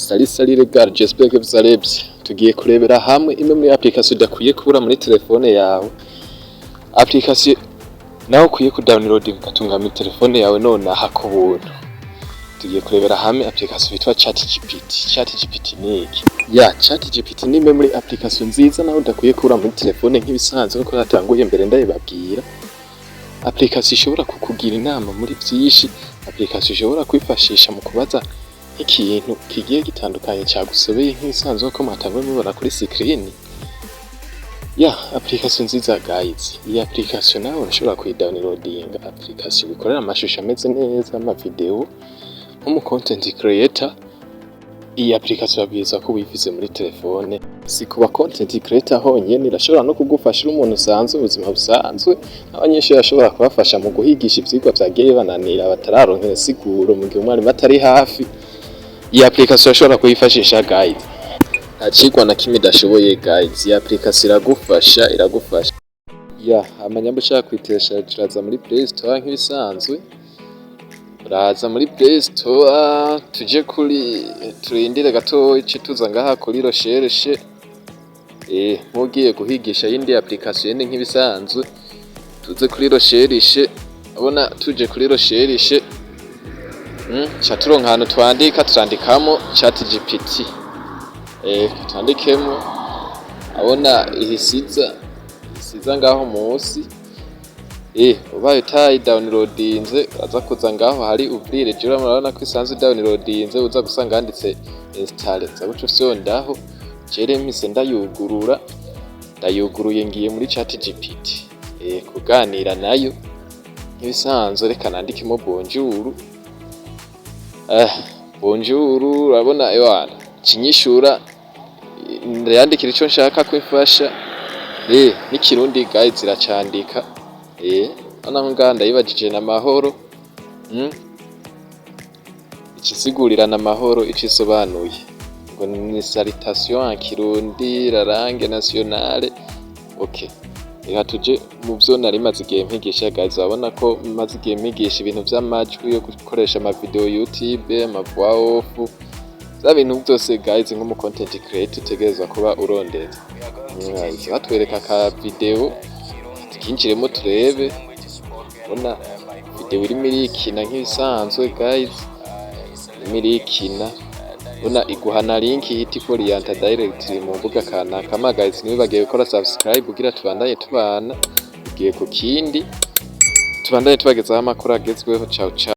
Salut, salut les gars, j'espère que vous allez bien. Tugiye kurebera hamwe imwe muri application udakwiye kubura muri telefone yawe. Application nawe ukwiye kudownload ugatunga muri telefone yawe nonaha ku buntu. Tugiye kurebera hamwe application yitwa ChatGPT. ChatGPT ni iki? Ya, ChatGPT ni imwe muri application nziza nawe udakwiye kubura muri telefone nk'ibisanzwe, nkuko natanguye mbere ndabibabwira. Application ishobora kukugira inama muri vyinshi, application ushobora kwifashisha mu kubaza nk'ikintu kigiye gitandukanye cagusobeye, nk'ibisanzwe ko mwatanguye mubibona kuri screen. Ya, application nziza guys. Iyi application nawe urashobora kuyidownloadinga, application ikorera amashusho ameze neza, ama video, nk'umu content creator. Iyi application babwirizwa ko uyifise muri telefone. Si kuba content creator honyene, irashobora no kugufasha uri umuntu usanzwe, ubuzima busanzwe. Abanyeshuri bashobora kubafasha mu guhigisha ivyigwa vyagiye bibananira, batararonkera insiguro mu gihe umwarimu atari hafi. Iyi application urashobora kuyifashisha guys. Nta cigwa na kimwe idashoboye guys. Iyi application iragufasha, iragufasha. Ya, hama nyamba ushaka kuyitesha, turaza muri Play Store nk'ibisanzwe. Uraza muri Play Store, tuje kuri, turindire gatoyi, ce tuza ngaha kuri recherche. Nk'ugiye guhigisha yindi application yindi nk'ibisanzwe, tuze kuri recherche. Abona tuje kuri recherche, ca turonka ahantu twandika, turandikamo ChatGPT. Twandikemo, abona ihisiza ngaho musi. Ubaye utayi downloadinze, uraza kuza ngaho hari ouvrir. Jewe murabona ko isanzwe downloadinze, uza gusanga handitse installer, uza guca ufyondaho. Jewe mpise ndayugurura, ndayuguruye, ngiye muri ChatGPT kuganira nayo nk'ibisanzwe. Reka nandikemo bonjour. Bonjour, urabona ewana cinyishura, ndayandikira ico nshaka ko imfasha. N'ikirundi guys iracandika. Noneho ngaha ndayibajije na mahoro, Ica na mahoro ico isobanuye, ngo ni salutation en Kirundi, la langue nationale. Okay, reka tuje mu vyo nari maze igihe mpigisha guys. Urabona ko maze igihe mpigisha ibintu vy'amajwi yo gukoresha ama video YouTube, ama voix off, vya bintu vyose guys nk'umu content creator utegerezwa kuba urondeza. Batwereka aka video, tukinjiremo turebe. Ubona video irimo irikina nk'ibisanzwe guys, irimo irikina. Ubona iguha na link ihita ikoriyanta direct mu mbuga kanaka. Ma guys, ntiwibagiwe gukora subscribe kugira tubandanye tubana igihe ku kindi, tubandanye tubagezaho amakuru agezweho. Ciao ciao.